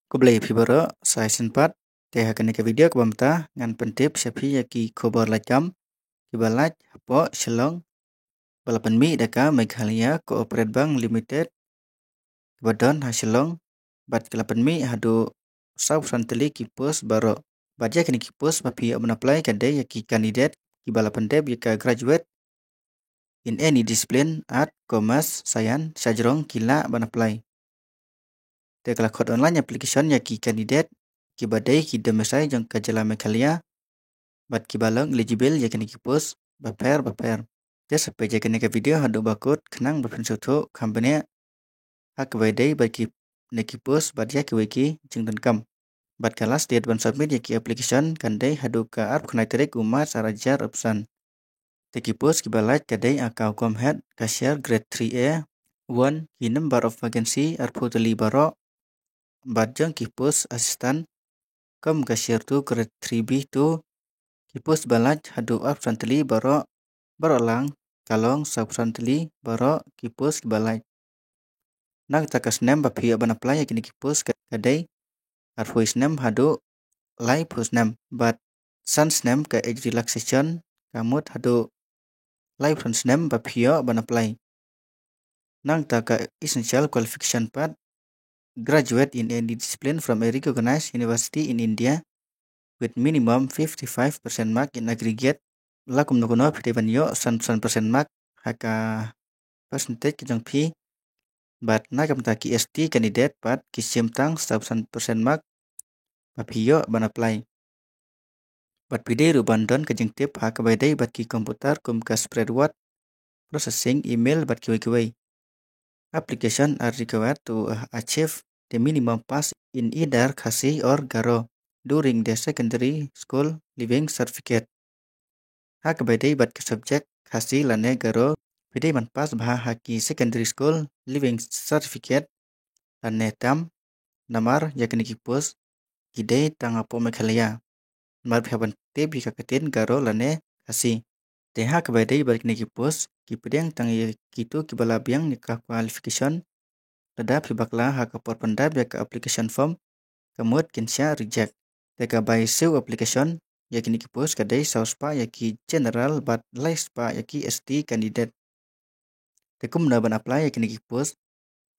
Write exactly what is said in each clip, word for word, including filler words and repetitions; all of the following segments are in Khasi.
Khublei phi baroh, sa shisien pat. Te ha kane ka video kaba mynta ngan pyntip sha phi ïa ki khubor lait kam kiba lait hapoh Shillong, ba la pynmih da ka Meghalaya Cooperative Bank Limited, kaba don ha Shillong, bad ka la pynmih haduh saw phew san tylli ki post baroh. Bad ïa kine ki post ba phi ïoh ban apply ka dei ïa ki candidate kiba la pyndep ïa ka graduate in any discipline, art, commerce, science, shajrong ki lah ban apply. Te ka la khot online application ïa ki candidate kiba dei ki domicile jong ka jylla Meghalaya, bad kiba long eligible ïa kine ki post bapher bapher. Te sa peit ïa kane ka video haduh ba kut khnang ba phin sngewthuh kham bniah ha kaba ïadei bad kine ki post bad ïa kiwei ki jingdonkam. Bad ka last date ban submit ïa ki application kan dei haduh ka arphew khyndai tarik u March ar hajar arphew san. Te ki post kiba lait ka dei account com head, cashier grade three A one, ki number of vacancy arphew tylli baroh, bad jong ki post assistant cum cashier two grade three B two, ki post ba lait haduh arphew san tylli baroh, baroh lang ka long saw phew san tylli baroh ki post kiba lait. Nangta ka snem ba phi ïoh ban apply ïa kine ki post ka, ka dei arphew snem haduh laiphew snem, bad san snem ka age relaxation, ka mut haduh laiphew san snem ba phi ïoh ban apply. Nangta ka essential qualification pat, graduate in any discipline from a recognized university in India with minimum fifty-five percent mark in aggregate. La kumno kumno phi dei ban ïoh san, san percent mark ha ka percentage ka jong phi. Bad na ka bynta ki S T candidate pat ki shim tang saw phew san percent mark ba phi ïoh ban apply. Bad phi dei ruh ban don ka jingtip ha kaba ïadei bad ki computer kum ka spread word processing, email bad kiwei kiwei. Application are required to, uh, achieve the minimum pass in either Khasi or Garo during the secondary school leaving certificate. Ha kaba ïadei bad ki subject Khasi lane Garo, phi dei ban pass bha ha ki secondary school leaving certificate lane term, namar ïa kine ki post ki dei tang hapoh Meghalaya. Namar phi hap ban tip ïa ka ktien Garo lane Khasi. Te ha kaba ïadei bad kine ki post ki pdiang tang ïa kito kiba la biang ïa ka qualification lada phi bakla ha ka por pyndap ïa ka application form, ka mut kin shah reject. Te ka bai siew application ïa kine ki post ka dei saw spah ïa ki general bad lai spah ïa ki S T candidate. Te kumno ban apply ïa kine ki post?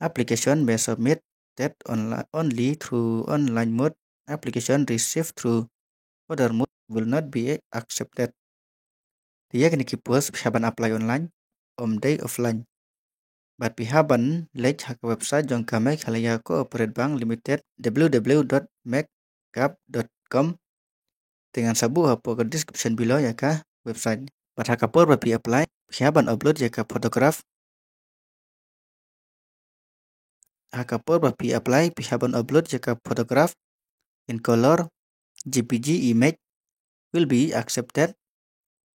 Application may submitted onli-, only through online mode. Application received through other mode will not be accepted. Te ïa kine ki post phi hap ban apply online, ym dei offline. Bad phi hap ban leit ha ka website jong ka Meghalaya Cooperative Bank Limited, W W W dot megcap dot com. Te ngan sa buh hapoh ka description below ïa ka website. Bad ha ka por ba phi apply, phi hap ban upload ïa ka photograph. Ha ka por ba phi apply, phi hap ban upload ïa ka photograph in color, J P G image will be accepted.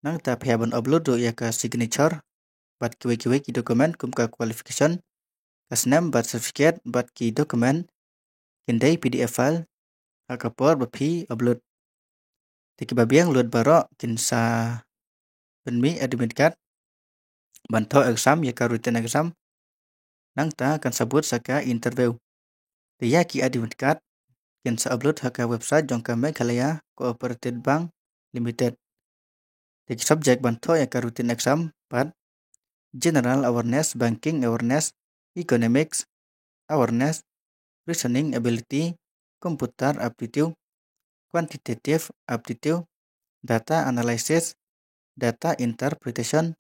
Nangta phi hap ban upload ruh ïa ka signature bad kiwei kiwei ki document kum ka qualification, ka snem, birth certificate bad ki document kin dei P D F file ha ka por ba phi upload. Te kiba biang lut baroh kin sa pynmih admit card ban thoh exam ïa ka written exam. Nangta kan sa bud sa ka interview. Te ïa ki admit card kin sa upload ha ka website jong ka Meghalaya Cooperative Bank Limited. Te ki subject ban thoh ïa ka written exam pat: general awareness, banking awareness, economics awareness, reasoning ability, computer aptitude, quantitative aptitude, data analysis, data interpretation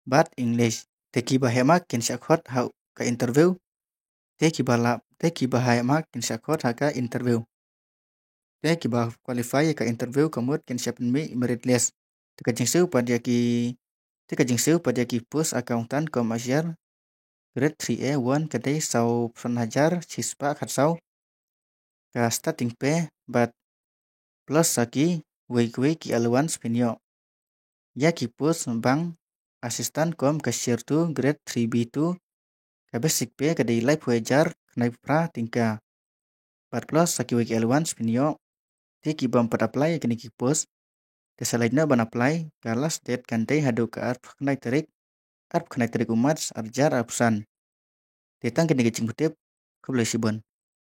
bad English. Te kiba heh mark kin shah khot ha ka interview. Te kiba la, te kiba heh mark kin shah khot ha ka interview. Te kiba qualify ïa ka interview ka mut kin shah pynmih merit list. Te ka jingsiew pat ïa ki, te ka jingsiew pat ïa ki post accountant cum cashier grade three A one ka dei saw phew san hajar shi spah khatsaw ka starting pay bad plus sa kiwei kiwei ki allowance phin ïoh. Ïa ki post bank assistant cum cashier two grade three B two, ka basic pay ka dei laiphew hajar khyndai phew phra tyngka. Bad plus sa kiwei ki allowance phin ïoh. Te ki bym pat apply ïa kine ki post, te sa leit noh ban apply, ka last date kan dei haduh ka arphew khyndai tarik, arphew khyndai tarik u March ar hajar arphew san. Te tang kine ki jingpyntip, khublei shibun.